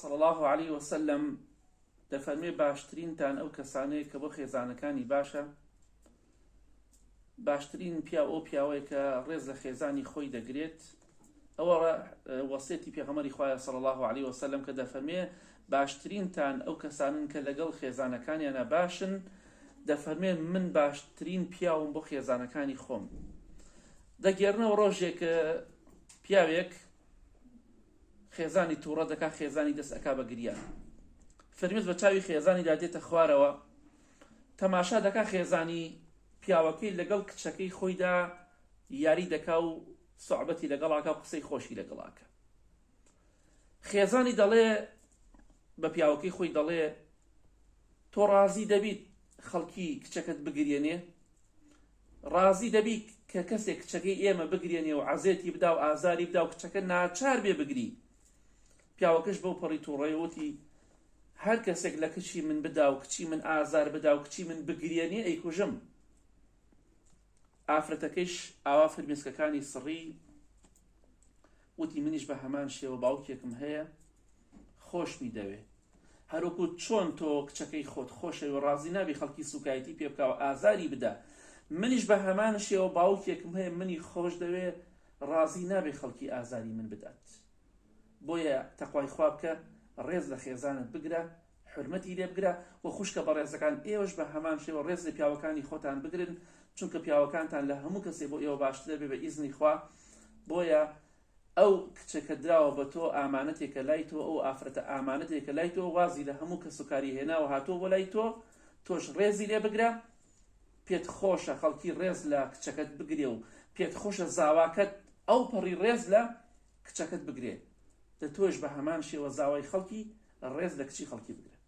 صلی اللە علیە وسلم دەفەرمێ باشترینتان ئەو کەسانەیە کە بۆ خێزانەکانی باشە باشترین پیاو ئەو پیاوەیە کە ڕێز لە خێزانی خۆی دەگرێت ئەوە وەسێتی پێغەمبەری خوایە صلی الله علیه وسلم کە دەفەرمێ باشترینتان ئەو کەسانن کە لەگەڵ خێزانەکانیانە باشن دەفەرمێ من باشترین پیاوم بۆ خێزانەکانی خۆم دەگێرنەوە ڕۆژێک پیاوێک خێزانی توڕە دەکا خێزانی دەست ئەکا بە گریان فرمێس بە چاوی خێزانیدا دێتە خوارەوە تەماشا دەکا خێزانی پیاوەکەی لەگەڵ کچەکەی خۆیدا یاری دەکا و سوعبەتی لەگەڵاکا و قسەی خۆشی لەگەڵاکە خێزانی دەڵێ بە پیاوەکەی خۆی دەڵێ تۆ ڕازی دەبیت خەڵکی کچەکەت بگرێنێ ڕازی دەبی کە کەسێک کچەکەی ئێمە بگرێنێ و عەزێتی بدا و ئازاری بدا و کچەکە ناچار بێ بگری؟ پیاوەکەش بەو پەڕی توڕەیە وتی، هەر کەسێک لە کچی من بدا و کچی من ئازار بدا و کچی من بگرێنێ ئەیکوژم. ئافرەتەکەیش ئاوا فرمێسکەکانی سڕی وتی منیش بە هەمان شێوە باوکێکم هەیە خۆشمی دەوێ هەروەکو چۆن تۆ کچەکەی خۆت خۆشەوێ و ڕازی نابی خەڵکی سوکایەتی پێ بکا و ئازاری بدا منیش بە هەمان شێوە باوکێکم هەیە منی خۆش دەوێ ڕازی نابێ خەڵکی ئازاری من بدات بۆیە تەقوای خوا بکە ڕێز لە خێزانت بگرە حورمەتی لێ بگرە و خوشکە بەڕێزەکان ئێوەش بە هەمان شێوە ڕێز لە پیاوەکانی خۆتان بگرن چونکە پیاوەکانتان لە هەموو کەسێ بۆ ئێوە باشترە بێ بە ئیزنی خوا بۆیە ئەو کچە کە دراوە بە تۆ ئامانەتێکە لای تۆ ئەو ئافرەتە ئامانەتێکە لای تۆ وازی لە هەموو کەسوکاری هێناوە هاتووە بۆ لای تۆ تۆش ڕێزی لێ بگرە پێت خۆشە خەڵکی ڕێز لە کچەکەت بگرێ و پێت خۆشە زاواکەت ئەو پەڕی ڕێز لە کچەکەت بگرێ دە تۆش بە هەمان شێوە زاوای خەڵکی ڕێز لە کچی خەڵکی بگرە.